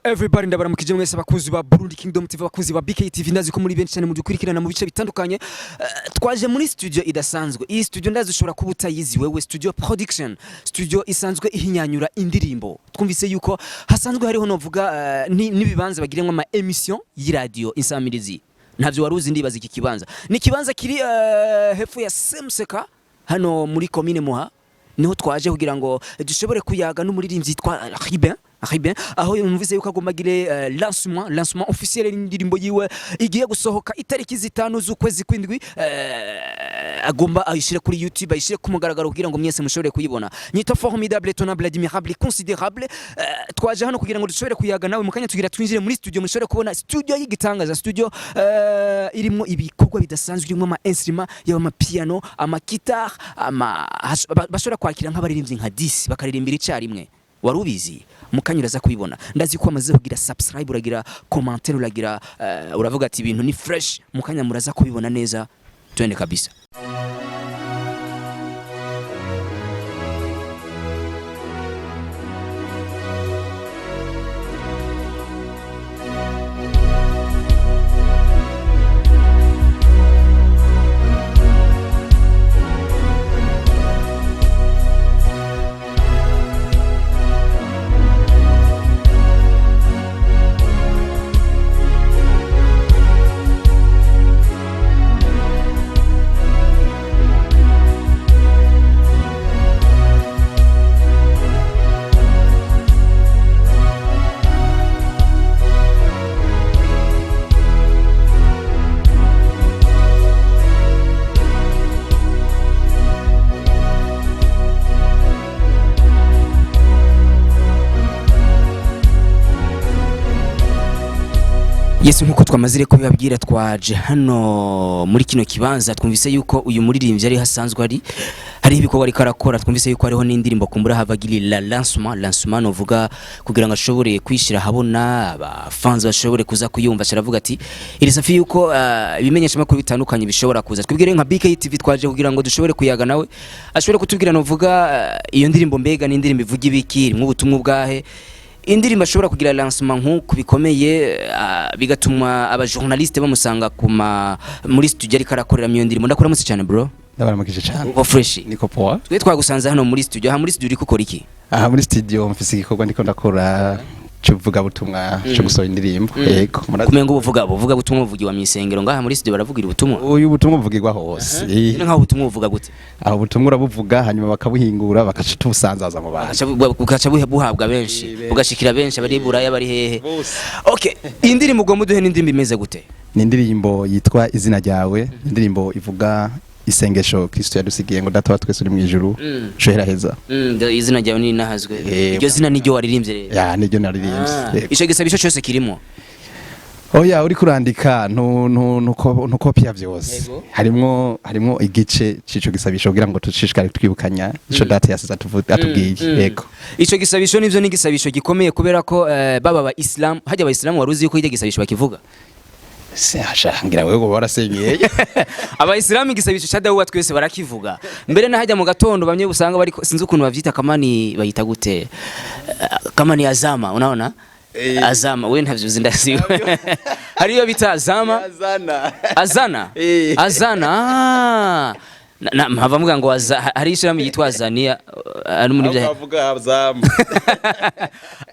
Everybody, ndabaramukije mwese abakunzi ba Burundi Kingdom TV, abakunzi ba BK TV. Ndazi ko muri benshi cyane mudukurikirana mu bice bitandukanye. Twaje muri studio idasanzwe. Iyi studio ndazi ushobora kuba utayizi wewe, Studio Production, studio isanzwe ihinyanyura indirimbo. Twumvise yuko hasanzwe hariho, novuga, n'ibibanza bagiremwo ama émission y'iradio insamirizi. Ntavyo wari uzi, ndibaza. Iki kibanza ni ikibanza kiri hepfo ya Semseka, hano muri commune Muha. Niho twaje kugira ngo dushobore kuyaga n'umuririmbyi yitwa Ribin Ribin, aho yumvise yuko agomba agire lancement officiel y'indirimbo yiwe igiye gusohoka itariki 5 z'ukwezi kw'indwi. Agomba ayishire kuri YouTube, ayishire ku mugaragaro kugira ngo mwese mushobore kuyibona. Nyita formidable, tonable, admirable, considérable. Twaje hano kugira ngo dushobore kuyaga nawe. Mukanya tugira twinjire muri studio, mushobore kubona studio y'igitangaza, studio irimo ibikorwa bidasanzwe, irimo ama instrument, yaba ama piano, ama guitare, ama bashobora kwakira nk'abaririmbyi nka 10 bakaririmbira icyarimwe. Wari ubizi? Mukanya uraza kubibona. Ndazi ko wamaze kugira subscribe, uragira commentaire, uragira uravuga ati ibintu ni fresh. Mukanya muraza kubibona neza. Twende kabisa. Yesu, nkuko twamazire kubibabwira, twaje hano muri kino kibanza. Twumvise yuko uyu muririmbyi ari hasanzwe ari, hariho ibikorwa ariko arakora. Twumvise yuko hariho n'indirimbo kumbura havagiri la lancement, novuga, kugira ngo ashobore kwishira habona, abafanzi bashobore kuza kuyumva. Aravuga ati iri safi yuko ibimenyesha makuru bitandukanye bishobora kuza. Twibwire nka BK TV twaje kugira ngo dushobore kuyaga nawe, ashobore kutubwira, novuga, iyo ndirimbo mbega ni indirimbo ivuga ibiki, irimwo ubutumwa bwahe, indirimbo ashobora kugira lancement nk'uku bikomeye, bigatuma abajournaliste bamusanga kuma muri studio ariko arakoreramo iyo ndirimbo. Ndakuramutse cyane, bro. Ndabaramukije cyane. Uko fresh? Niko poa. Twe twagusanze hano muri studio. Aha muri studio uriko ukora iki? Aha muri studio mfise igikorwa ndiko ndakora cy'uvuga butumwa, cyo gusohora indirimbo. Yego, murazi. Kumenga ubuvuga butumwa buvugiwa mu isengero. Ngaha muri studio baravugira ubutumwa? Uyu butumwa buvugirwa hose. Ni nkaho ubutumwa buvuga gute? Aho ubutumwa urabuvuga, hanyuma bakabuhingura, bakaca tubusanzaza mu bantu. Bugaca buhabwa benshi, bugashikira benshi, abari Buraya, bari hehe. Bose. Okay, indirimbo ugomba uduhe n'indirimbo imeze gute? Ni indirimbo yitwa Izina Ryawe, indirimbo ivuga isengesho Kristo yadusigiye ngo "Data wa twese uri mu ijuru, shohera heza." Izina ryawe ni nahazwe. Iryo zina niryo waririmbye rero? Ya, niryo naririmbye. Yego. Ico gisabisho cyose kirimo? Oya, uri kurandika ntukopiya vyose. Harimwo igice c'ico gisabisho kugira ngo tushishikare twibukanya ico data yasize atubwiye. Yego. Ico gisabisho nivyo ni igisabisho gikomeye, kubera ko baba aba Islam, hajya aba Islam, wari uzi yuko iryo gisabisho bakivuga? Se asha ngira wewe ngo warasenyeye. Abayisilamu igisabisho ca Dawe wa twese barakivuga. Mbere na hajya mu gatondo bamwe usanga bari, sinzi ukuntu bavyita, kamani bayita gute? Kamani azama, unaona? Azama, we ntavyo uzi, ndaziwe. Hariyo bita azama. Azana. Azana. Azana. Ah. Mpava mvuga ngo hari ishirahamwe yitwa Azania, ari muri bya Avuga azama.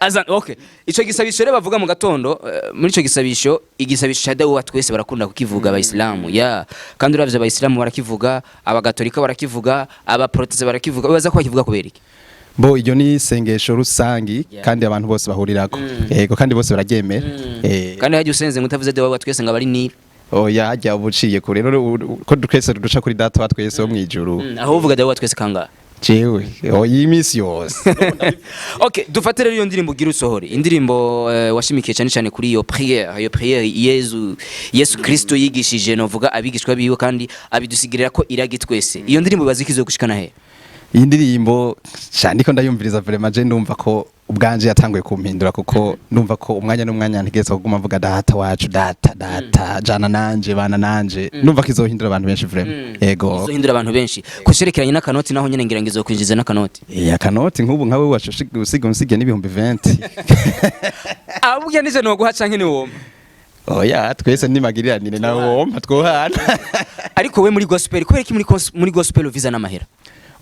Azan, okay. Ico gisabisho rero bavuga mu gatondo, muri ico gisabisho, igisabisho ca Dawe wa twese barakunda kukivuga abayisilamu. Ya, kandi uravye abayisilamu barakivuga, abagatolika barakivuga, abaproteste barakivuga. Baza ko bakivuga kubera iki? Bo iryo ni isengesho rusangi kandi abantu bose bahurirako. Yego, kandi bose bararyemera. Kandi hajya usenze ngo utavuze Dawe wa twese ngo abari ni Oya, hajya ubuciye kure rero ko twese duca kuri Data wa twese wo mwijuru. Aho uvuga Dawe wa twese kangahe? Jewe oya, iminsi yose. Okay, dufate rero iyo ndirimbo ugira usohore, indirimbo washimikiye cyane cyane kuri iyo prière, iyo prière Yesu Kristo yigishije, novuga, abigishwa biwe, kandi abidusigirira ko iragi twese. Iyo ndirimbo bazi ko izogushikana he? Iyi ndirimbo sha ndiko ndayumviriza, vraiment je ndumva ko ubwanje yatanguye kumpindura, kuko ndumva ko umwanya n'umwanya ntigeze kuguma mvuga "Data wacu, data, data, jana nanje, bana nanje". Ndumva ko izohindura abantu benshi vraiment, yego. Izohindura abantu benshi kusherekeranye n'akanoti, naho nyene ngira ngo izokwinjiza n'akanoti. Eh, akanoti nk'ubu nkawe wacu usiga unsige n'ibihumbi 20. Abubwiye nije noguha canke ni woma? Oya, twese nimagiriranire nawe wompa twohana. Ariko we muri gospel, kubera iki muri gospel uviza n'amahera?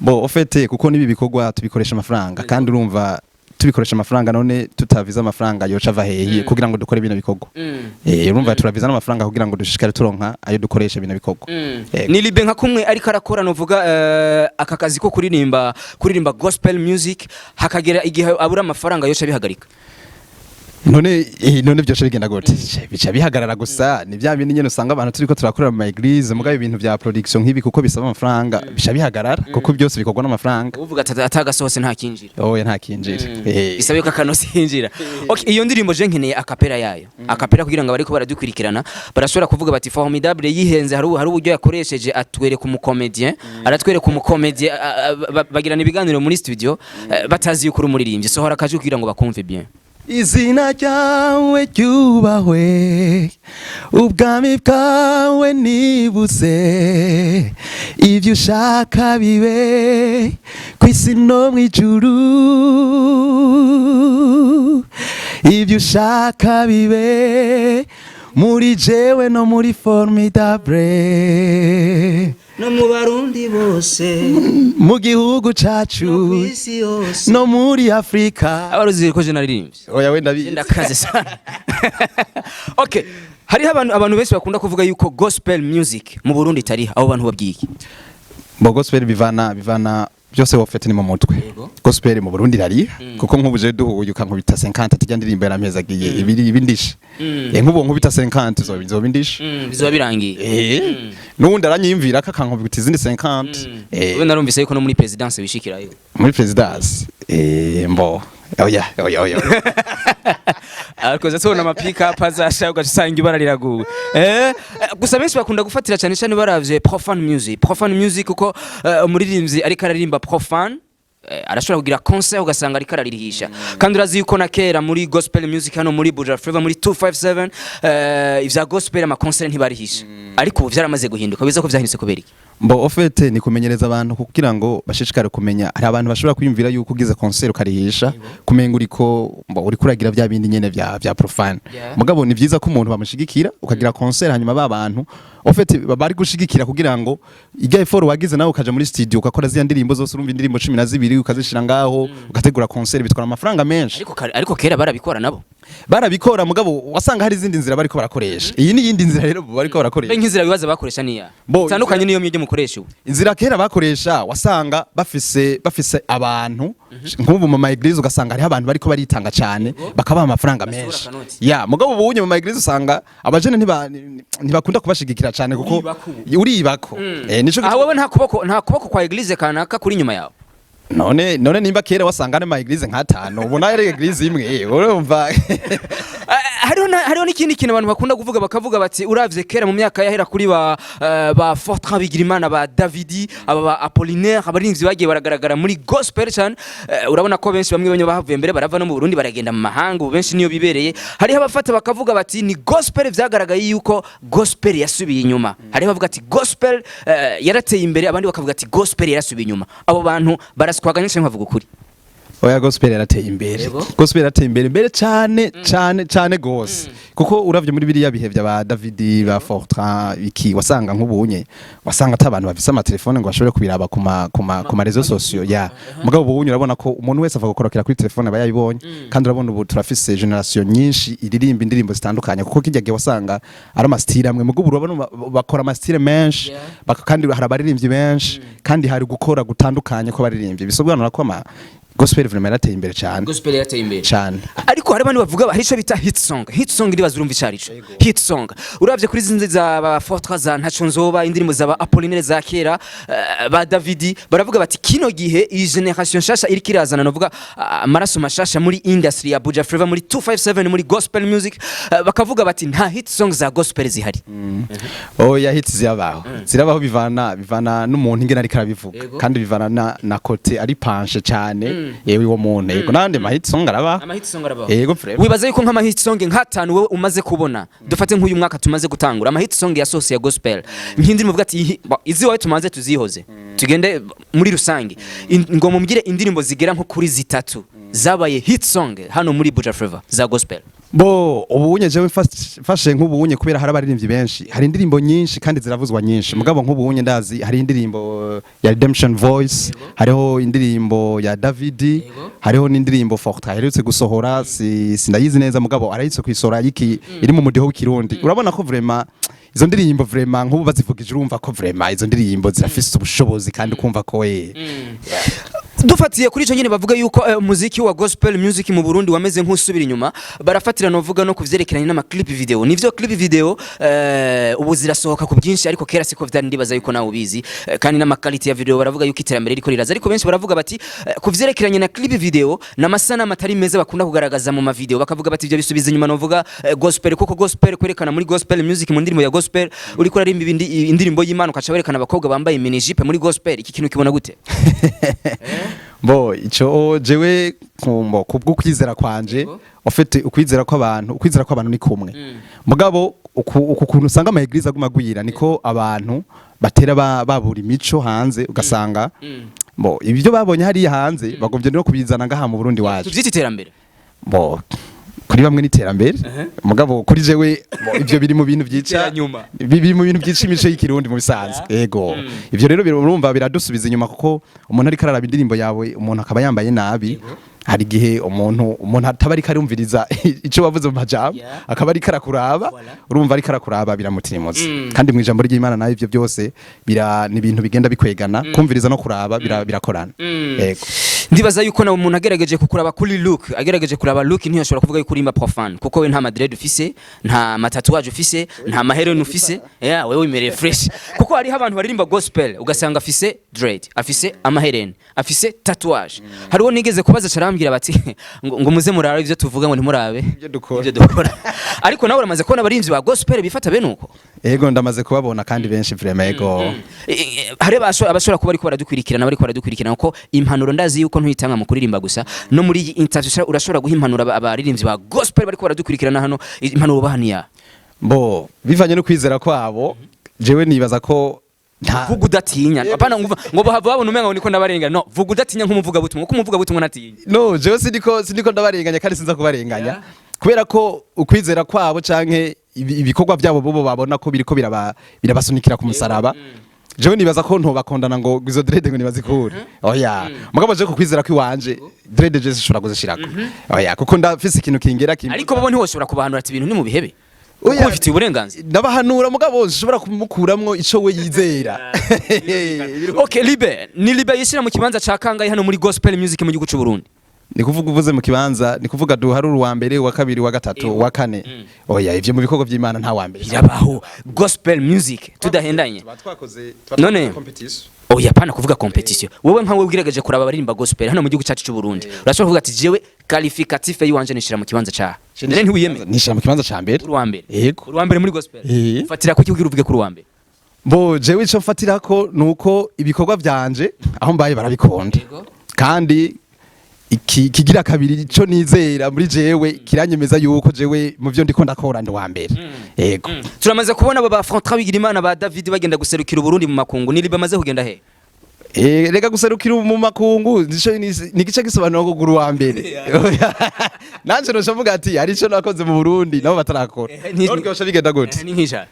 Bon, au fait, kuko nibi bikorwa tubikoresha amafaranga, kandi urumva tubikoresha amafaranga, none tutaviza amafaranga yoca ava hehe kugira ngo dukore bino bikorwa? Eh, urumva turaviza n'amafaranga kugira ngo dushishikare turonka ayo dukoresha bino bikorwa. Yego. Ni Libe nka kumwe ariko arakora, novuga aka kazi ko kuririmba gospel music, hakagera igihe abura amafaranga yose abihagarika? None none byose bigenda gute? Bica bihagarara gusa. Ni bya bindi nyene usanga abantu turiko turakorera mu ma église, mugabo ibintu vya production nk'ibi, kuko bisaba amafaranga, bica bihagarara, kuko byose bikorwa n'amafaranga. Uvuga ati atagasohotse nta kinjira. Oya, nta kinjira. Bisaba ko akanoti hinjira. Okay, iyo ndirimbo je nkeneye a cappella yayo, a cappella, kugira ngo abariko baradukurikirana barashobora kuvuga bati "Formidable yihenze, hari uburyo yakoresheje atwereka umucomédien, aratwereka umucomédien", bagirana ibiganiro muri studio batazi yuko uri umuririmbyi. Sohora akajwi kugira ngo bakumve bien. Izina ryawe ryubahwe, ubwami bwawe nibuze, ibyo ushaka bibe ku isi no mu ijuru, ibyo ushaka bibe muri jewe no muri Formidable no mu Barundi bose, mu gihugu cacu, isi yose, no muri Afrika. Abaruzi ko je naririmbye. Oya, wenda bizi. Ndakaze sana. Okay, hariho abantu benshi bakunda kuvuga yuko gospel music mu Burundi itariha. Abo bantu babwiye iki? Bo, gospel bivana byose, au fait ni mu mutwe. Gospel mu Burundi irariha, kuko nk'ubu je duhuye ukankubita 50, tujya ndirimbo yarampezagiye ibiri ibindishe. Nk'ubu nkubita 50 izoba indishe. Bizoba birangiye. Eh, n'uwundi aranyiyumvira ko akankubita izindi 50. We narumvise yuko no muri présidence wishikirayo. Muri présidence? Mbo oya, oya, oya. Ariko tubona ama pick up azasha ugaca usanga ibara riraguwe. Gusa benshi bakunda gufatira cyane cyane baravye profane music, profane music, kuko umuririmbyi ariko araririmba profane arashobora kugira concert ugasanga ariko ararihisha, kandi urazi yuko na kera muri gospel music hano muri Buja Flavor, muri 257, ivya gospel, ama concert ntibarihisha, ariko ubu vyaramaze guhinduka. Biza ko vyahindutse kubera iki? Mbo au fait ni kumenyereza abantu kugira ngo bashishikare kumenya. Hari abantu bashobora kwiyumvira yuko ugize concert ukarihisha kumenga uriko, mbo uriko uragira vya bindi nyene vya profane. Mugabo ni vyiza ko umuntu bamushigikira, ukagira concert, hanyuma ba bantu au fait bari gushigikira kugira ngo ijya effort wagize nawe ukaja muri studio ugakora ziriya ndirimbo zose, urumva indirimbo 12 ukazishira ngaho, ugategura concert, bitwara amafaranga menshi. Ariko kera barabikora nabo. Barabikora, mugabo wasanga hari izindi nzira bariko barakoresha. Iyi ni iyindi nzira rero bariko Mbe barakoresha. nk'inzira bibaza bakoresha niya Bo, itandukanye niyo mwebwe mukoresha ubu? Inzira kera bakoresha, wasanga bafise abantu nk'ubu mu ma église, ugasanga hariho abantu bariko baritanga cyane, bakabaha amafaranga Basohora menshi. akanoti. Ya, mugabo ubu unye mu ma église usanga abajene ntibakunda kubashigikira cyane, kuko Uribako ubu. Uribako. Nico. Aho wewe nta kuboko kwa église kanaka kuri inyuma yawe? None nimba kera wasanga ari ma église nk'atanu, ubu nayo ari église imwe, urumva. Hariho n'ikindi kintu abantu bakunda kuvuga, bakavuga bati uravye kera mu myaka yahera kuri ba Fortran Bigirimana, ba Davidi, aba ba Apollinaire, abarinzi bagiye baragaragara muri gospel cyane, urabona ko benshi bamwe bamwe bahavuye mbere barava no mu Burundi baragenda mu mahanga, ubu benshi niyo bibereye. Hariho abafata bakavuga bati ni gospel vyagaragaye yuko gospel yasubiye inyuma. Hariho abavuga ati gospel yarateye imbere, abandi bakavuga ati gospel yarasubiye inyuma. Abo bantu baraswaganya cyangwa bavuga ukuri? Oya, gospel yarateye imbere. Gospel yarateye imbere mbere cyane cyane cyane gose, kuko uravye muri biriya bihe vya ba Davidi, ba Fortran, iki, wasanga nk'ubunye wasanga ata abantu bafise amatelefone ngo bashobore kubiraba ku ma réseaux sociaux ya. Mugabo ubunye urabona ko umuntu wese ava gukorokera kuri telefone aba yabibonye, kandi urabona ubu turafise génération nyinshi iririmba indirimbo zitandukanye, kuko kijya gihe wasanga ari ama style amwe. Mugabo ubu urabona bakora ama style menshi, kandi hari abaririmbyi benshi, kandi hari gukora gutandukanye kw'abaririmbyi, bisobanura ko ama Gospel vraiment yarateye imbere cyane. Gospel yarateye imbere. Cyane. Ariko hari abandi bavuga hari ico bita hit song. Hit song, ndibaza urumva ico arico. Hit song, uravye kuri zinzi za ba Fortra, za Ntaco Nzoba, indirimbo za ba Apollinaire za kera, ba Davidi, baravuga bati kino gihe iyi generation nshasha iriko irazana, novuga amaraso mashasha muri industry ya Buja Flava, muri 257, muri gospel music, bakavuga bati nta hit song za gospel zihari. Oya, hits zirabaho, zirabaho, bivana n'umuntu ingene ariko arabivuga. Kandi bivana na côté ari penché cyane yewe uwo muntu. Yego, n'andi ma hit song arabaho. Ama hit song arabaho. Yego, vraiment. Wibaza yuko nk'ama hit song nk'atanu wowe umaze kubona, dufate nk'uyu mwaka tumaze gutangura, ama hit song yasohotse ya gospel, nk'indirimbo uvuga ati izi wawe tumaze tuzihoze, tugende muri rusange, ngo mumbwire indirimbo zigera nko kuri zitatu zabaye hit song hano muri Buja Flava za gospel. Bo ubunye jewe mfashe nk'ubunye, kubera hari abaririmbyi benshi, hari indirimbo nyinshi kandi ziravuzwa nyinshi. Mugabo nk'ubunye ndazi hari indirimbo ya Redemption Voice, hariho indirimbo ya David, hariho n'indirimbo Fortra aherutse gusohora, sindayizi neza, mugabo arahitse kuyisora yiki iri mu mudiho w'ikirundi. Urabona ko vraiment izo ndirimbo, vraiment nk'ubu bazivugije, urumva ko vraiment izo ndirimbo zirafise ubushobozi kandi ukumva ko Dufatiye kuri ico nyene, bavuga yuko umuziki wa gospel music mu Burundi wameze nk'usubira inyuma. Barafatira, novuga no kuvyerekeranye n'ama clip video. Nivyo, clip video ubu zirasohoka ku byinshi, ariko kera siko vyari, ndibaza yuko nawe ubizi. Kandi n'ama quality ya video, baravuga yuko iterambere riko riraza, ariko benshi baravuga bati kuvyerekeranye na clip video n'amasanamu atari meza bakunda kugaragaza mu ma video, bakavuga bati ivyo bisubiza inyuma, novuga gospel, kuko gospel kwerekana muri gospel music, mu ndirimbo ya gospel uriko uririmba indirimbo y'Imana, ukaca werekana abakobwa bambaye mini jupe muri gospel, iki kintu kibona gute? Bo ico jewe kumbo kubwo kwizera kwanje, ufite ukwizera kw'abantu ni kumwe, mugabo uku kuntu usanga ama église aguma agwira, niko abantu batera babura imico hanze, ugasanga bo ibyo babonye hariya hanze bagomvye no kubizana ngaha mu Burundi wacu. Tuvyita iterambere. Bo kuri bamwe n'iterambere, mugabo kuri jewe bo, ivyo biri mu bintu byica Iteranyuma. biri mu bintu byica imico y'ikirundi mu bisanzwe. Yego, ivyo rero urumva biradusubiza inyuma, kuko umuntu ariko araraba indirimbo yawe, umuntu akaba yambaye nabi, hari igihe umuntu ataba ariko arumviriza ico wavuze mu majambo, akaba ariko arakuraba. Urumva ariko arakuraba biramutirimutse. Kandi mu ijambo ry'Imana nayo ivyo byose ni ibintu bigenda bikwegana, kumviriza no kuraba birakorana. Yego. Ndibaza yuko nawe umuntu agerageje kukuraba kuri look, agerageje kuraba look, ntiyashobora kuvuga yuko urimba profane, kuko we nta ma dread ufise, nta ma tatouage ufise, nta mahereni ufise. Yeah, wewe wimereye fresh, kuko hariho abantu baririmba gospel ugasanga afise dread, afise amahereni, afise tatouage. Hariho nigeze kubaza, carambwira bati ngo muze murabe ivyo tuvuga, ngo ntimurabe Ivyo dukora. ivyo dukora. Ariko nawe uramaze kubona abarimvyi ba gospel bifata bene uko? Yego, ndamaze kubabona kandi benshi vraiment, yego. Hari abashobora kuba ariko baradukurikirana, bariko baradukurikirana, kuko impanuro ndazi yuko ntuyitanga mu kuririmba gusa, no muri iyi interview urashobora guha impanuro abaririmbyi ba gospel bariko baradukurikirana hano. Impanuro baha niya? Bo bivanye no kwizera kwabo, jewe nibaza ko nta Vuga udatinya, apana ngo bahava babona umenga ngo niko ndabarenganya. No vuga udatinya nk'umuvuga butumwa, kuko umuvuga butumwa ntatinya. No, jewe sindiko ndabarenganya kandi sinza kubarenganya, kubera ko ukwizera kwabo canke ibikorwa byabo bobo babona ko biriko birabasunikira ku musaraba. Jewe nibaza ko ntobakondana ngo izo dread ngo nibazikure, oya. Mugabo je ku kwizera kwiwanje, dread je zishobora kuzishirako, oya, kuko ndafise ikintu kingera kimwe. Ariko bo ntiwoshobora kubahanura ati ibintu ni mu bihebe, Oya. kuko ubifitiye uburenganzira? Ndabahanura, mugabo zishobora kumukuramwo ico we yizera. Okay, Libe ni Libe yishira mu kibanza ca kangahe hano muri gospel music mu gihugu c'u Burundi? Ni kuvuga uvuze mu kibanza, ni kuvuga duharura uwa mbere, uwa kabiri, uwa gatatu, uwa kane? Oya, ivyo mu bikorwa by'Imana nta wa mbere. Birabaho, gospel music tudahendanye. Tuba twakoze None? competition. Oya, pana kuvuga competition. Wewe nkawe ugerageje kuraba abaririmba gospel hano mu gihugu cyacu cy'u Burundi, urashobora kuvuga ati jewe qualificatif yiwanje nishira mu kibanza ca none, ntiwiyeme? Nishira mu kibanza ca mbere. Uri uwa mbere? Yego. Uri uwa mbere muri gospel? Eh. Ufatira kuki kugira uvuge kuri uwa mbere? Bo jewe ico mfatirako nuko ibikorwa vyanje aho mbaye barabikunda. Kandi iki kigira kabiri, ico nizera muri jewe kiranyemeza yuko jewe mu vyo ndiko ndakora ndi wa mbere. Yego. Turamaze kubona aba ba Francois Bigirimana, ba David bagenda guserukira Uburundi mu makungu. Ni bamaze kugenda he? Reka, guserukira mu makungu nico ni gice gisobanura ko guru wa mbere. Nanje no mvuga ati hari ico nakoze mu Burundi nabo batarakora. None byosha bigenda gute? Ni nk'ijana.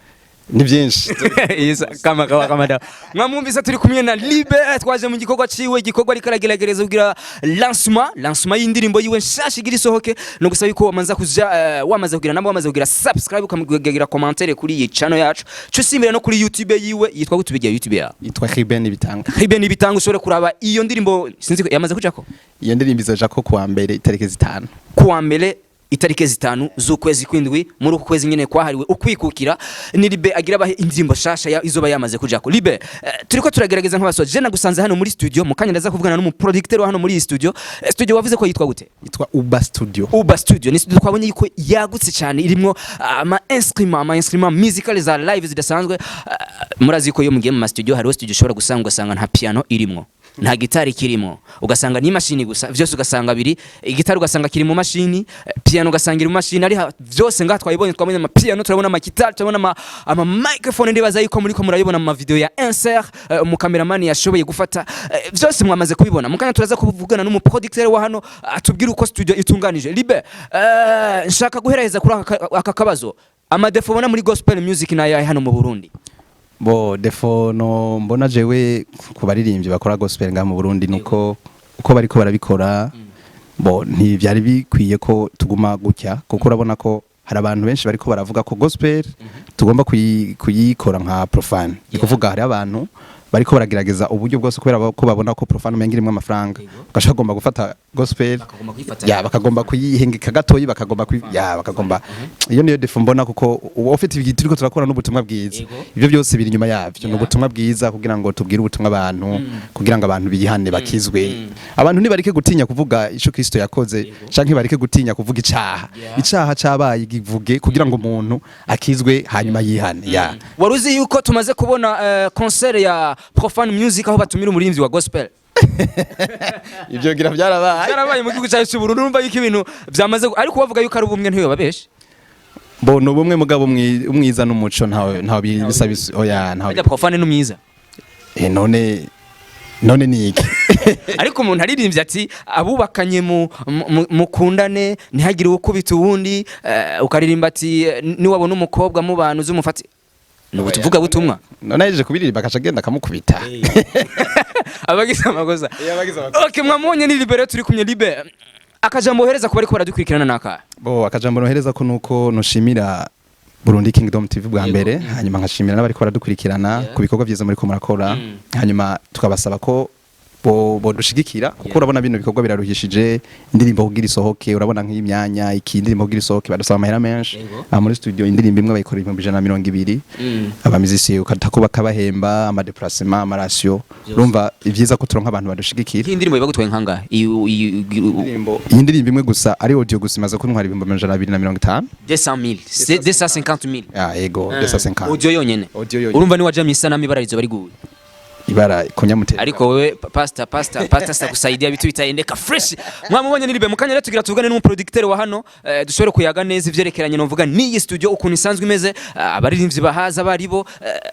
Ni byinshi. Yes, kama kawa kama dawa. Mwamwumvise, turi kumwe na Libe, twaje mu gikorwa ciwe, igikorwa ariko aragerageza kugira lancement y'indirimbo yiwe nshasha igira isohoke. No gusaba yuko wamanza kuja wamaze kugira namba, wamaze kugira subscribe, ukamugira commentaire kuri iyi channel yacu. Cusimbira no kuri YouTube yiwe yitwa gute? Bigiye YouTube ya Yitwa Riben Ibitanga. Ribe Nibitanga, ushobore kuraba iyo ndirimbo. Sinzi ko yamaze kujako. Iyo ndirimbo izoja ko kuwa mbere itariki 5. Kuwa mbere itariki 5 z'ukwezi kwindwi, muri uku kwezi nyene kwahariwe ukwikukira, ni Libe agira abahe indirimbo shasha ya izoba yamaze kujako. Libe, turiko turagerageza nk'abasoje. Je nagusanze hano muri studio, mu kanya ndaza kuvugana n'umuproducteur wa hano muri iyi studio. Studio wavuze ko yitwa gute? Yitwa Uba Studio. Uba Studio ni studio twabonye yuko yagutse cyane, irimwo ama instrument musical za live zidasanzwe. Murazi ko iyo mugiye mu ma studio, hariho studio ushobora gusanga ugasanga nta piano irimwo, nta gitari kirimo, ugasanga ni imashini gusa vyose, ugasanga biri igitari ugasanga kiri mu mashini, piano ugasanga iri mu mashini, ari vyose ngaha twabibonye. Twabonye ama piano, turabona ama gitari, turabona ama microphone. Ndibaza yuko muriko murayibona mu ma video ya insert, mu cameraman yashoboye gufata, vyose mwamaze kubibona. Mukanya turaza kuvugana n'umuproducteur wa hano atubwire uko studio itunganije. Libe, nshaka guheraheza kuri aka kabazo: ama défauts ubona muri gospel music na yahe hano mu Burundi? Bo, défaut no mbona jewe ku baririmbyi bakora gospel ngaha mu Burundi nuko uko bariko barabikora, bo ntivyari bikwiye ko tuguma gutya, kuko urabona ko hari abantu benshi bariko baravuga ko gospel tugomba kuyikora nka profane. Ni kuvuga hari abantu bariko baragerageza uburyo bwose, kubera ko babona ko profane umenga irimwo amafaranga, ugaca bagomba gufata gospel Bakagomba kuyifata. Ya, bakagomba kuyihengeka gatoyi, bakagomba ya, bakagomba. Iyo niyo défaut mbona, kuko uba ufite ibyo turiko turakora n'ubutumwa bwiza. Ibyo byose biri inyuma yavyo ni ubutumwa bwiza, kugira ngo tubwire ubutumwa abantu, kugira ngo abantu bihane bakizwe. Abantu ntibareke gutinya kuvuga ico Kristo yakoze, canke bareke gutinya kuvuga icaha. Icaha cabaye givuge kugira ngo umuntu akizwe hanyuma yihane, ya. Wari uzi yuko tumaze kubona concert ya profane music aho batumira umurinzi wa gospel? Ivyo ngira byarabaye. Byarabaye mu gihugu cyacu cy'u Burundi. Urumva yuko ibintu byamaze ariko bavuga yuko ari ubumwe, ntiyobabeshe. Bo, ni ubumwe, mugabo umwiza n'umuco ntawe bisa bisa, oya, ntawe. Ajya profane n'umwiza. Eh, none ni iki? Ariko umuntu aririmbye ati abubakanye mukundane, ntihagire uwukubita uwundi, ukaririmba ati niwabona umukobwa mu bantu uzumufate, ni ubutuvuga butumwa. None ahejeje kubiririmba akaca agenda akamukubita? Abagize amakosa. Eh, abagize amakosa. Okay, mwamubonye, ni Libere turi kumwe. Libe, akajambo wohereza kuba ariko baradukurikirana naka? Bo, akajambo nohereza ko nuko noshimira Burundi Kingdom TV bwa mbere, hanyuma nkashimira n'abariko baradukurikirana ku bikorwa byiza muriko murakora, hanyuma tukabasaba ko bo bodushigikira, kuko urabona bino bikorwa biraruhishije. Indirimbo kugira isohoke, urabona nk'imyanya iki, indirimbo kugira isohoke badusaba amahera menshi. Aha muri studio indirimbo imwe bayikora 120,000. Abamizisiye ukatako bakabahemba, ama déplacement, ama ration. Urumva ivyiza ko turonka abantu badushigikira. Iyi ndirimbo ibagutwaye nkangahe? Indirimbo, iyi ndirimbo imwe gusa ari audio gusa imaze kuntwara 250,000. 200,000, c'est 250,000? Ah, ego, 250. Audio yonyene? Audio yonyene. Urumva ni wajamye isanamu ibara rizoba riguye. Ibara kunyamutera. Ariko wewe pastor sitakusaidia, vitu bitaendeka fresh. Mwamubonye ni Libe. Mukanya rero tugira tuvugane n'umuproducteur wa hano, dushobore kuyaga neza ivyerekeranye novuga n'iyi studio ukuntu isanzwe imeze, abaririmbyi bahaza baribo,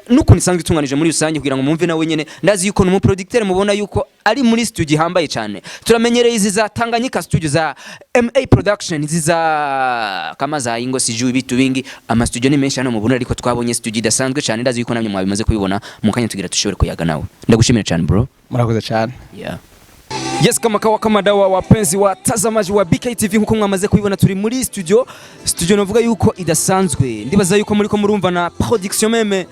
n'ukuntu isanzwe itunganije muri rusange, kugira ngo mumve nawe nyene. Ndazi yuko n'umuproducteur mubona yuko ari muri studio ihambaye cyane. Turamenyereye izi za Tanganyika Studio, za MA Production, izi za kama za Ingo, sijui bitu bingi. Ama studio ni menshi hano mu Burundi, ariko twabonye studio idasanzwe cyane. Ndazi yuko namwe mwabimaze kubibona. Mukanya tugira dushobore kuyaga nawe. Ndagushimira cyane, bro. Murakoze cyane. Yeah. Yes, kama kawa kama dawa, wapenzi watazamaji wa BKTV, nkuko mwamaze kubibona turi muri studio. Studio navuga yuko idasanzwe. Ndibaza yuko muriko murumva na production même,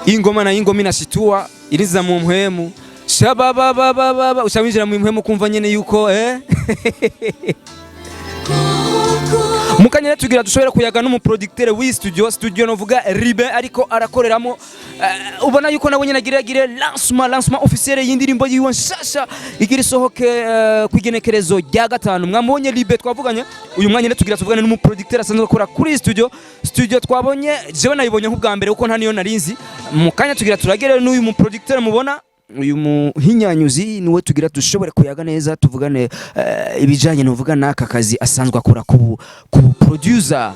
ingoma na ingoma inashitua, iriza mu mpwemu shabababababa, ushabinjira mu mpwemu kumva nyene yuko mukanya rero tugira dushobora kuyaga n'umuproducteur w'iyi studio. Studio novuga Ribe ariko arakoreramo, ubona yuko nawe nyene agira agire lancement officiel y'indirimbo yiwe nshasha igira isohoke ku igenekerezo rya 5. Mwamubonye Libe twavuganye. Uyu mwanya rero tugira tuvugane n'umuproducteur asanzwe akora kuri iyi studio. Studio twabonye, jewe nayibonye nk'ubwa mbere kuko nta niyo narinzi. Mu kanya tugira turagere n'uyu muproducteur mubona, uyu muhinyanyuzi, niwe tugira dushobore kuyaga neza, tuvugane ibijanye novuga n'aka kazi asanzwe akora ku producer.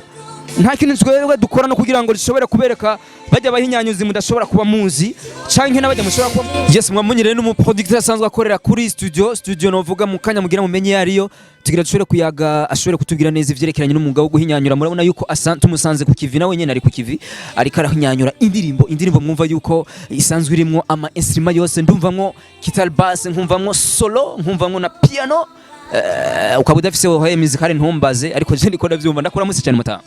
Nta kintu twebwe dukora no kugira ngo dushobore kubereka bajya bahinyanyuzi mudashobora kuba muzi, canke n'abajya mushobora kuba. Yes, mwamunyire n'umuproducteur asanzwe akorera kuri studio novuga mu kanya mugira mumenye yariyo, tugira dushobore kuyaga, ashobore kutubwira neza ivyerekeranye n'umwuga wo guhinyanyura. Murabona yuko tumusanze ku kivi, nawe nyene ari ku kivi, ariko arahinyanyura indirimbo mwumva yuko isanzwe irimwo ama instrument yose. Ndumvamwo guitar bass, nkumvamwo solo, nkumvamwo na piano. Ukaba udafise oreille musicale ntumbaze, ariko je ndiko ndavyumva. Ndakuramutse cyane, mutaha.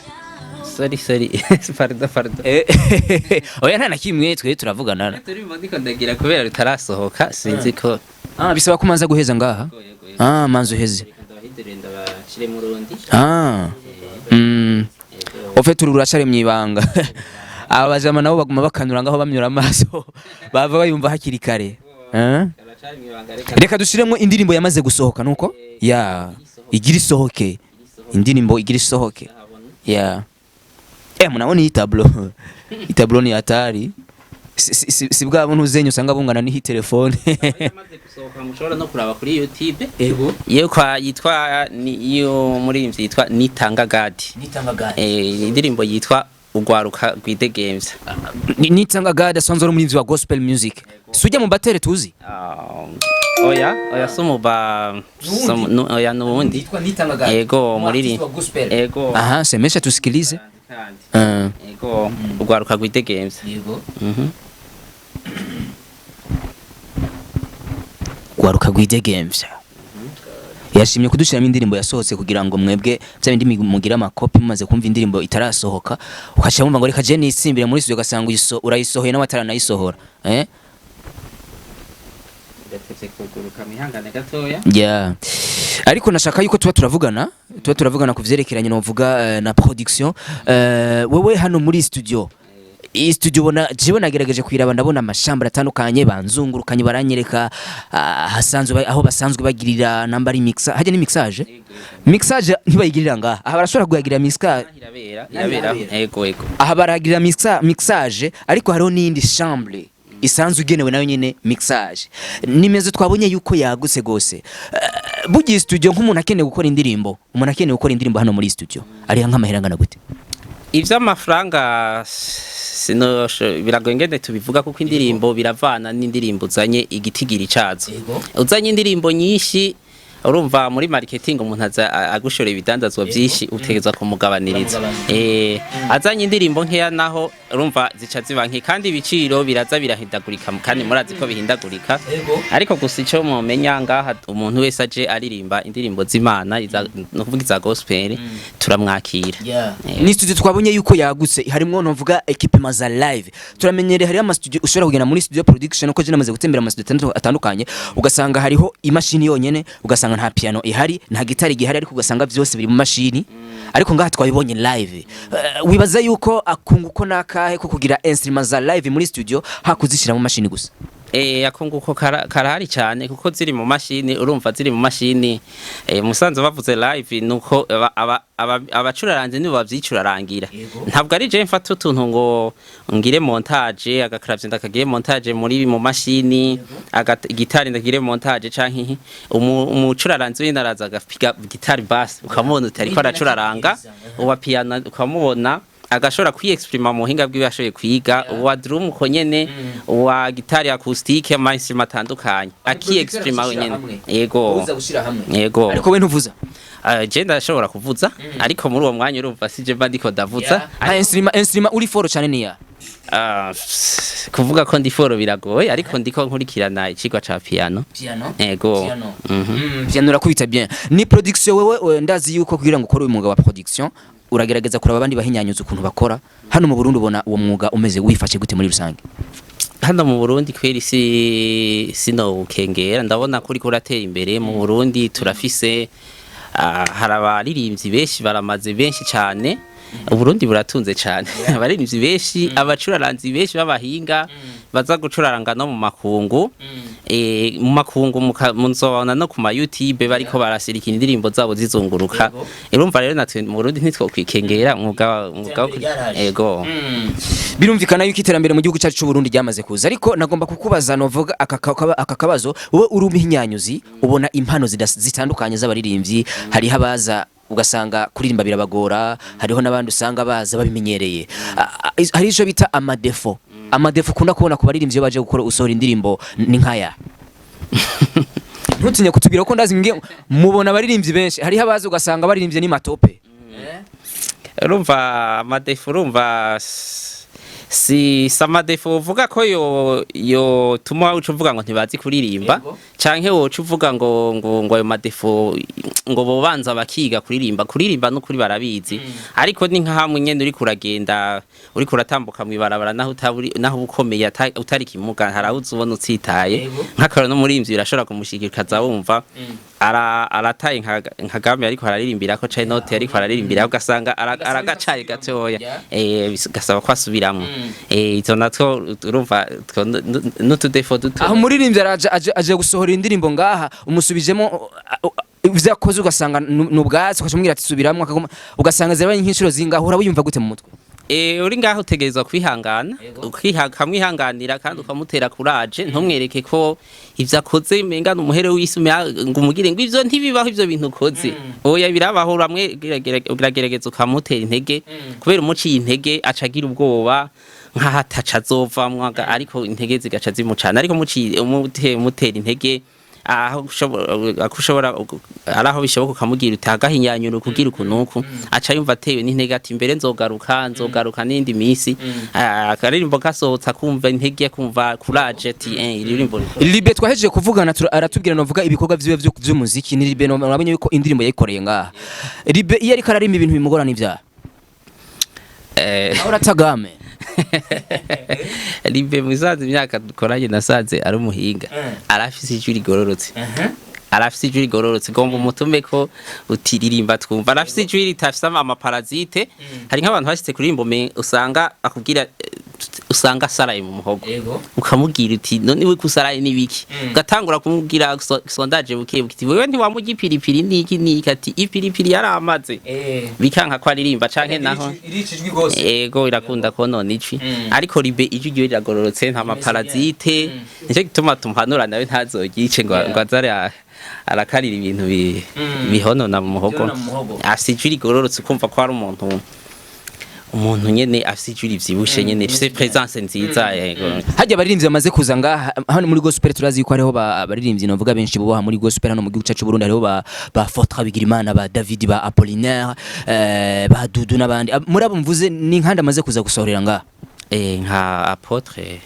Sorry, sorry, pardon, pardon. Oya, nta na kimwe, twe turavugana. Turimo ndiko ndagira kubera rutarasohoka, sinzi ko. Ah, bisaba ko manza guheza ngaha. Ah, manza uheze. Ndabahindurire, ndabashire mu rundi. Ah, au fait uru ruracari mwibanga. Aba bajama nabo baguma bakanura ngaho, bamyura amaso, bava bayumva hakiri kare. Eh? Karacari mwibanga, reka. Reka dushiremo indirimbo yamaze gusohoka, nuko ya igira isohoke, indirimbo igira isohoke ya. Mnaona hii tableau, hii tableau ni hatari. Si bwa buntu zenyu usanga bungana n'iyi telefone. Yamaze gusohoka, mushobora no kuraba kuri YouTube. Ego. Iyo kwa yitwa ni iyo muririmbyi yitwa Nitanga Gadi. Nitanga Gadi. Indirimbo yitwa Ugwaruka Rwidegemvya. Nitanga Gadi asanzwe ari umurinzi wa gospel music, sujya mu batere tuzi. Ah, oya, oya, sumuba oya, nuwundi. Nitanga Gadi. Ego, muri ego. Aha, semesha tusikilize. Ego, Ugwaruka Rwidegemvya. Yego. Gwaruka Rwidegemvya. Yashimye kudushiramo indirimbo yasohotse kugira ngo mwebwe bya bindi mugira amakopi, mumaze kumva indirimbo itarasohoka ukaca wumva ngo reka je nisimbire muri studio, ugasanga urayisohoye n'abataranayisohora, eh. Gatevye kuguruka, mwihangane gatoya. Yeah. Ariko nashaka yuko tuba turavugana ku vyerekeranye novuga na production. Wewe hano muri studio, iyi studio ubona, jewe nagerageje kuyiraba, ndabona amashambara atandukanye, banzungurukanye baranyereka aho basanzwe bagirira namba ari mixer, hajya ni mixage. Mixage ntibayigirira ngaha, aha barashobora kuyagirira mixage. Irabera, irabera, ego, ego. Aha baragirira mixage, ariko hariho n'iyindi chambre isanzwe igenewe nayo nyene mixage. Nimezo twabonye yuko yagutse gose. Bugiye studio, nk'umuntu akeneye gukora indirimbo, umuntu akeneye gukora indirimbo hano muri studio ariha nk'amahera angana gute? Ivy'amafaranga sino biragoye ngene tubivuga, kuko indirimbo biravana n'indirimbo uzanye, igitigiri cazo. Uzanye indirimbo nyinshi, urumva muri marketing umuntu aza agushora ibidandazwa byinshi, utegerezwa kumugabaniriza. Azanye indirimbo nkeya naho, urumva zica ziba nke, kandi ibiciro biraza birahindagurika, kandi murazi ko bihindagurika. Ariko gusa ico mumenya ngaha, umuntu wese aje aririmba indirimbo z'Imana, no kuvuga iza gospel, turamwakira. Ni studio twabonye yuko yagutse, harimwo novuga equipment za live. Turamenyereye hariho ama studio ushobora kugenda muri studio production, uko je namaze gutembera ama studio atandukanye, ugasanga hariho imashini yonyene, ugasanga nta piano ihari, nta gitari gihari, ariko ugasanga vyose biri mu mashini. Ariko ngaha twabibonye live. Wibaza yuko akunguko nakahe ko kugira instrument za live muri studio hakuzishira mu mashini gusa? Akunguko karahari cyane, kuko ziri mu mashini, urumva ziri mu mashini, musanze bavuze live nuko abacuraranze nibo bavyicurarangira. Ntabwo ari je mfata utuntu ngo ngire montage, agaclavier ndakagire montage muri mu mashini, gitari ndagire montage, canke umucuraranzi w'indi araza agapiga gitari bass, ukamubona uti ariko aracuraranga, uwa piano ukamubona agashobora kwiyexprima mu buhinga bwiwe yashoboye kwiga, uwa drum uko nyene, uwa gitari acoustique, ama instrument atandukanye akiyexprima wenyene, yego. Gushira hamwe. Yego. Ariko we ntuvuza? Je ndashobora kuvuza, ariko muri uwo mwanya urumva sije mba ndiko ndavuza. Nta instrument uri fort cyane niya? Ah, kuvuga ko ndi fort biragoye, ariko ndiko nkurikirana icigwa ca piano. Piano. Yego. Piano. Piano urakubita bien. Ni production wewe, ndazi yuko kugira ngo ukore uyu mwuga wa production uragerageza kuraba abandi bahinyanyuza ukuntu bakora. Hano mu Burundi ubona uwo mwuga umeze wifashe gute muri rusange? Hano mu Burundi kweri si sinowukengera, ndabona ko uriko uratera imbere. Mu Burundi turafise hari abaririmbyi benshi, baramaze benshi cyane. Uburundi buratunze cyane abaririmbyi benshi, abacuraranzi benshi b'abahinga baza gucuraranga no mu makungu. Mu makungu muzobona no ku ma YouTube bariko barasirika indirimbo zabo zizunguruka. Urumva rero natwe mu Burundi ntitwokwikengera umwuga ego. Birumvikana yuko iterambere mu gihugu cyacu cy'u Burundi ryamaze kuza, ariko nagomba kukubaza novuga aka kabazo: wowe uri umuhinyanyuzi, ubona impano zitandukanye z'abaririmbyi, hariho abaza ugasanga kuririmba birabagora. Hariho n'abandi usanga baza babimenyereye. Hari ico bita ama défauts. Ama défauts ukunda kubona ku baririmbyi iyo baje gukora, usohora indirimbo, ni nkaya? Ntutinye kutubwira ko ndazi nge mubona abaririmbyi benshi. Hariho abaza ugasanga baririmbye ni matope. Urumva ama défauts, urumva si ama défauts uvuga ko yo tuma uca uvuga ngo ntibazi kuririmba, canke woca uvuga ngo ayo ma défauts ngo bobanza bakiga kuririmba. Kuririmba n'ukuri barabizi, ariko ni nka hamwe nyene uriko uragenda, uriko uratambuka mw'ibarabara, naho utaburi, naho uba ukomeye, utari kimuga, hari aho uza ubona utsitaye. Nk'akarorero, n'umuririmbyi birashobora kumushikira, ukaza wumva arataye nka gamme ariko araririmbirako, canke note ariko araririmbirako, ugasanga aragacaye gatoya, gasaba ko asubiramwo. Izo natwo urumva two n'utu défauts duto. Aho umuririmbyi araje, aje gusohora indirimbo ngaha, umusubijemo ivyo yakoze, ugasanga ni ubwatsi, ukacamubwira ati subiramwo, akaguma, ugasanga zirabaye nk'inshuro zingaho. Uraba wiyumva gute mu mutwe? Uri ngaho utegerezwa kwihangana, ukamwihanganira kandi ukamutera courage. Ntumwereke ko ivyo akoze umenga umuhere w'isi, ngo umugire ngo ivyo ntibibaho, ivyo bintu ukoze oya, birabaho. Uramwe uragerageza ukamutera intege, kubera umuciye intege aca agira ubwoba nkaho ataca azovamwo, ariko intege zigaca zimucana. Ariko umuciye umutera intege, aho ushobora ari aho bishoboka, ukamubwira uti agahinyanyura kugira uku nuku, aca yumva atewe n'intege, ati mbere nzogaruka, nzogaruka n'indi minsi. Akaririmbo gasohotse akumva intege, akumva courage, ati iririmbo. Libe twahejeje kuvugana, aratubwira novuga ibikorwa vyiwe vy'umuziki. Ni Libe nabonye yuko indirimbo yayikoreye ngaha. Libe iyo ariko ararimba, ibintu bimugora n'ivyaha aho uratagame? Libe musaza, imyaka dukoranye nasanze ari umuhinga, arafise ijwi rigororotse, arafise ijwi rigororotse. Gomba umutume ko utiririmba twumva. Arafise ijwi ritafise ama parasites. Hari nk'abantu bashitse kuririmba usanga akubwira, usanga asaraye mu muhogo, ukamubwira uti none we kusaraye nibiki? Ugatangura kumubwira sondage buke buke, uti wewe ntiwamurya ipiripiri niki niki, ati ipiripiri yaramaze, bikanka ko aririmba canke naho Irica ijwi gose. Ego, irakunda konona ijwi. Ariko Libe ijwi ryiwe riragororotse, nta ma parasites. Nicyo gituma tumuhanura nawe ntazogice ngo azare arakarira ibintu bihonona mu muhogo. Byonona mu muhogo. Afise ijwi rigororotse, ukumva ko ari umuntu nyene afise ijwi rivyibushe nyene, rifise présence nziza, yego. Hajya abaririmbyi bamaze kuza ngaha hano muri gospel, turazi yuko hariho abaririmbyi novuga benshi bubaha muri gospel hano mu gihugu cyacu Burundi. Hariho ba Fortra Bigirimana, ba David, ba Apollinaire, ba Dudu n'abandi. Muri abo mvuze, ni nkandi amaze kuza gusohorera ngaha? Nka apôtre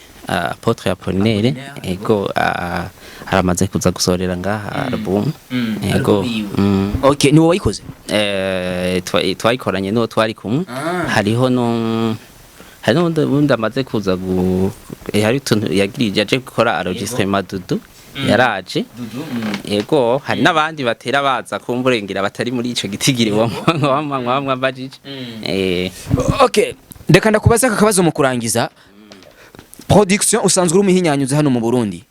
Apollinaire, ego, aramaze kuza gusohorera ngaha album, ego. Album yiwe. Okay, ni wowe wayikoze? Twayikoranye n'uwo twari kumwe. Hariho no hari n'undi wundi amaze kuza hari utuntu yagirije, yaje gukora enregistrement. Dudu yaraje, yego. Hari n'abandi batera baza kumburengera batari muri ico gitigiri wamwa mbajije. Okay, reka ndakubaza aka kabazo mu kurangiza. Production, usanzwe uri umuhinyanyuzi hano mu Burundi,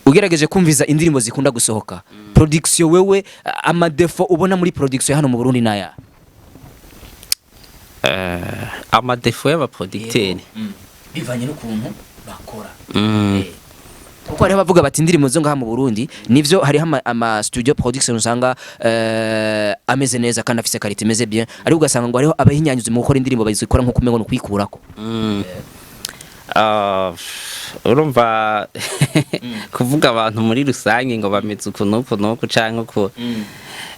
ugerageje kumviza indirimbo zikunda gusohoka, production, wewe ama défauts ubona muri production hano mu Burundi naya? Ama défauts y'aba producteurs? Bivanye n'ukuntu bakora, kuko hariho abavuga bati indirimbo zo ngaha mu Burundi nivyo, hariho ama studio production usanga ameze neza kandi afise qualité imeze bien, ariko ugasanga ngo hariho abahinyanyuzi mu gukora indirimbo bazikora nko kumengo no kwikurako. Urumva kuvuga abantu muri rusange ngo bameze uku n'uku n'uku canke uku,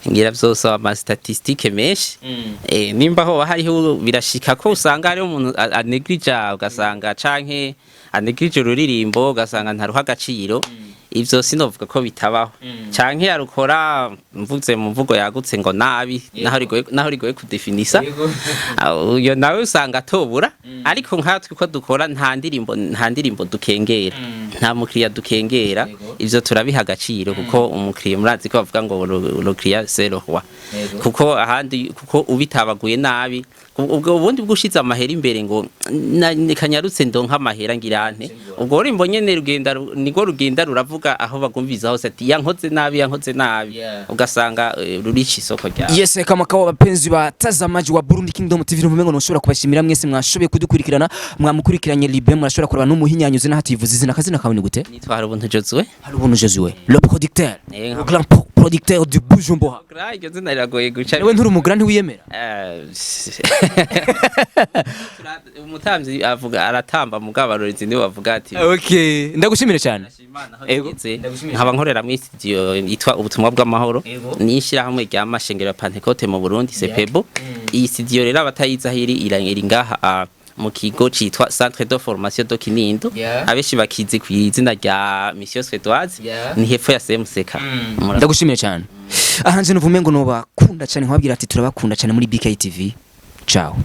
ngira vyose ama statistiques menshi. Nimba ho hariho birashika ko usanga hariho umuntu anegrija, ugasanga canke anegrije ururirimbo, ugasanga ntaruha agaciro. Ivyo sinovuga ko bitabaho, canke yarukora, mvuze mu mvugo yagutse ngo nabi, naho rigoye kudefinisa. Uyo nawe usanga atobura. Ariko nkatwe ko dukora, nta ndirimbo dukengera, nta mukiriya dukengera. Ivyo turabiha agaciro, kuko umukiriya, murazi ko bavuga ngo le client c'est le roi, kuko ahandi kuko ubitabaguye nabi, ubwo ubundi bwo ushize amahera imbere ngo kanyarutse ndonka amahera ngirante, ubwo rurimbo nyene rugenda niko rugenda ruravuga aho bagumviza hose ati yankoze nabi, yankoze nabi, ugasanga rurica isoko ryawe. Yes, kama kawa wapenzi watazamaji wa Burundi Kingdom TV, numva ngo nshobora kubashimira mwese mwashoboye kudukurikirana, mwamukurikiranye Libe, murashobora kuraba n'umuhinyanyuzi naho ativuze izina. Akazina kawe ni gute? Nitwa Harubuntu Josue. Hari ubuntu Josue, le producteur, le grand Producteur du Bujumbura. Grand, iryo zina riragoye guca. Nawe nturi umugrand, ntiwiyemera? Umutamvyi avuga aratamba, mugabo abarorezi nibo bavuga ati. Okay, ndagushimire cyane. Imana aho Ego. igeze. Ndagushimiye. Nkaba nkorera muri studio yitwa Ubutumwa bw'Amahoro. Ego. Ni ishyirahamwe rya mashengero ya Pentecote mu Burundi, CEPEBO. Iyi studio rero, abatayizi aho iri, iri ngaha mu kigo citwa Centre de Formation de Kinindo. Abenshi bakizi ku izina rya Mission Suédoise. Ni hepfo ya CMCK. Ndagushimiye cyane. Ahanje nuvume ngo nobakunda cyane, nkababwira ati turabakunda cyane muri BKTV. Ciao.